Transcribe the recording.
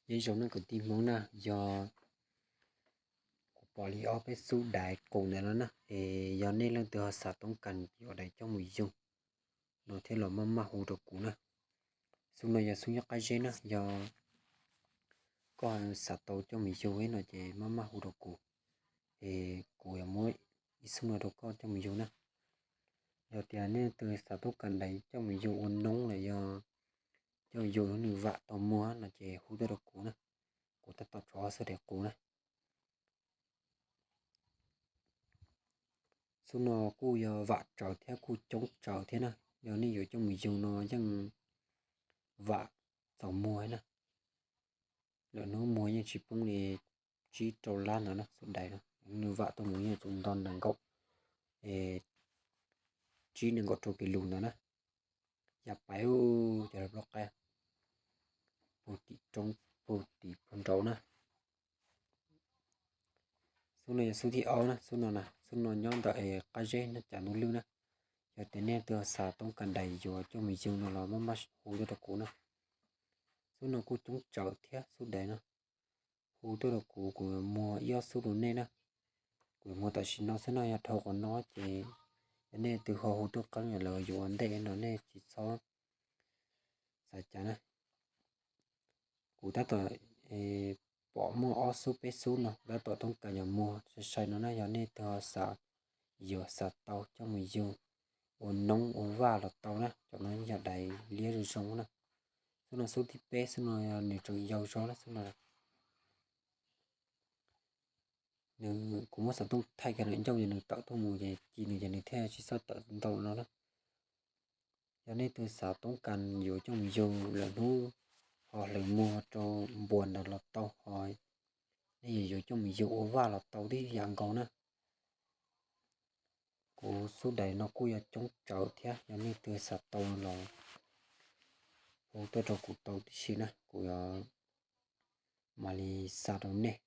Nyob zoo nej kwv tij Hmoob na, yog kuv pom li ob peb xub daiv qus ntawd no na, es yog nej leej twg ho xav toob kas yuav daiv coj mus yug no thiab los maj maj hu rau kuv na. Xub no yog xub nyob qab zeb na, yog koj xav tau coj mus yug no ces maj maj hu rau kuv, es kuv yuav muab ib xub no rau koj coj mus yug na. Yog tias nej leej twg xav toob kas daiv coj mus yug ua noob los yog coj yug nws vam tau muag no ces hu tuaj rau kuv na, kuv tab tom tso ob xub daiv qus na. Xub no kuj yog vam tsawv thiab kuj coob tsawv thiab na, yog nej yuav coj mus yug no yeej vam txaus muag na. Lwm hnub muag yeej tsis poob li tsib rau lab ntawd na, xub daiv no nws vam tau mus yeej txaus nto nees nkaum, tsib nees nkaum rau kis lus ntawd na. Yam pais cov plaub qaib puag tim roob puag tim puag nraud na. Xub no yog xub thib ob na, xub no na, xub no nyob ntawm qab zeb na, cas ntuj lwj na. Yog tias nej leej twg xav toob kas daiv yuav coj mus yug no los maj maj hu tuaj rau kuv na. Xub no kuj coob tsawv thiab xub daiv no, hu tuaj rau kuv, kuv yuav muag ib ob xub rau nej na. Kuv yuav muag tam sim no xwb no, yog dhau qhov no ces yog nej leej twg ho hu tuaj qeeb lawm yuav ua ntej no nej tsis txhob xav cas na. Kuv tab tom pom muaj ob xub peb xub no tab tom toob kas yuav muag sai sai no na, yog nej leej twg ho xav yuav xav tau coj mus yug ua noob ua vaj los tau na, cov no yog daiv liab zoo zoo na. Xub no xub thib peb, xub no nws tseem yau zog na, xub no nws, kuv muab xov tooj thaij kiag nws ncauj ces nws tawm tuaj mus ces ci nws ces nws thiaj tsis txhob tawm ntau no na. Yog nej leej twg xav toob kas yuav coj mus yug lwm hnub ho hlawv muag rau npuas ntawd los tau, ho nej yuav yuav coj mus yug ua vaj los tau tib yam nkaus na. Kuv xub daiv no kuj yog coob tsawv thiab, yog nej leej twg xav tau los hu tuaj rau kuv tau tib si na, kuv yuav mam li xa rau nej.